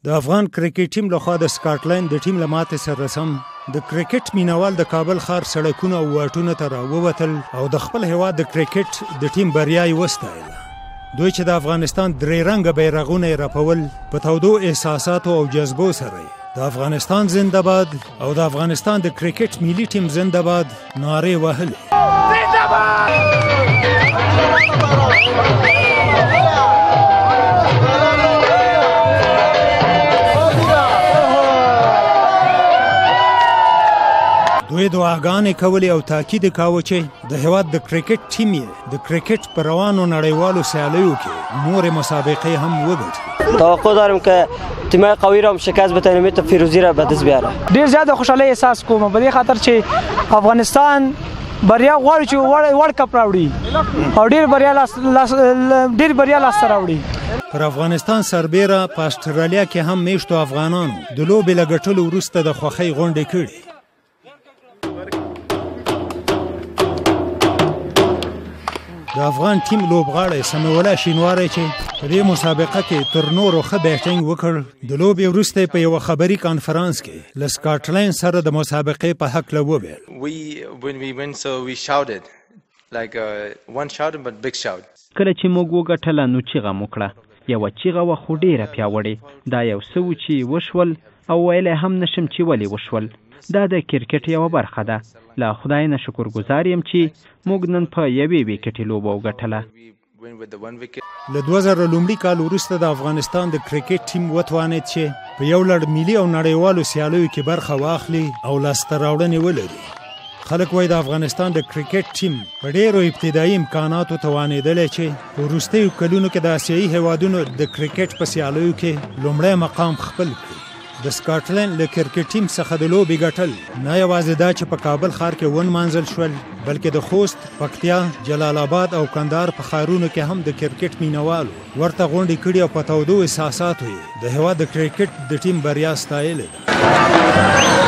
د افغان کرکټ ټیم لخوا د سکاټلند د ټیم له ماتې سره سم د کرکټ مینوال د کابل ښار سړکونو او واټونو ته راووتل او د خپل هیواد د کرکټ د ټیم بریا یې وستایله. دوی چې د افغانستان درې رنګه بیرغونه یې رپول، په تودو احساساتو او جذبو سره د افغانستان زنده باد او د افغانستان د کرکټ ملي ټیم زنده باد نارې وهلې. دوی دعاګانې کولې او تاکید یې کاوه چې د هیواد د کرکټ ټیم یې د کرکټ په روانو نړیوالو سیالیو کې نورې مسابقې هم وګټي. توقع دارم که تیمای قوی را هم شکست بتنیم تا پیروزی را به دست بیاره. ډیر زیات خوشحالي احساس کوم په دې خاطر چې افغانستان بریا غواړي چې ورلډ کپ راوړي او ډیر بریا لاس ډیر بریا لاسته راوړي. پر افغانستان سربیره په استرالیا کې هم میشتو افغانانو د لوبې له ګټلو وروسته د خوښۍ غونډې کړي. د افغان ټیم لوبغاړی سمیع الله شینواری چې په دې مسابقه کې تر نورو ښه بیټینګ وکړ، د لوبې وروسته په یوه خبري کانفرنس کې له سکاټلند سره د مسابقې په هکله وویل: کله چې موږ وګټله نو چیغه مو کړه، یوه چیغه وه خو ډېره پیاوړې. دا یو څه وو چې وشول او ویلی هم نشم چې ولې وشول. دا د کرکټ یوه برخه ده. له خدای نه شکرګزار یم چې موږ نن په یوې ویکټې لوبه وګټله. له 2001 کال وروسته د افغانستان د کرکټ ټیم وتوانید چې په یو لړ ملي او نړیوالو سیالیو کې برخه واخلي او لاسته راوړنې ولري. خلک وایي د افغانستان د کرکټ ټیم په ډېرو ابتدایي امکاناتو توانېدلی چې په وروستیو کلونو کې د اسیایي هیوادونو د کرکټ په سیالیو کې لومړی مقام خپل کړي. د سکاټلند له کرکټ ټیم څخه د لوبې ګټل نه یوازې دا چې په کابل ښار کې ونمانځل شول، بلکې د خوست، پکتیا، جلال آباد او کندهار په ښارونو کې هم د کرکټ مینوالو ورته غونډې کړي او په تودو احساساتو یې د هیواد د کرکټ د ټیم بریا ستایلې ده.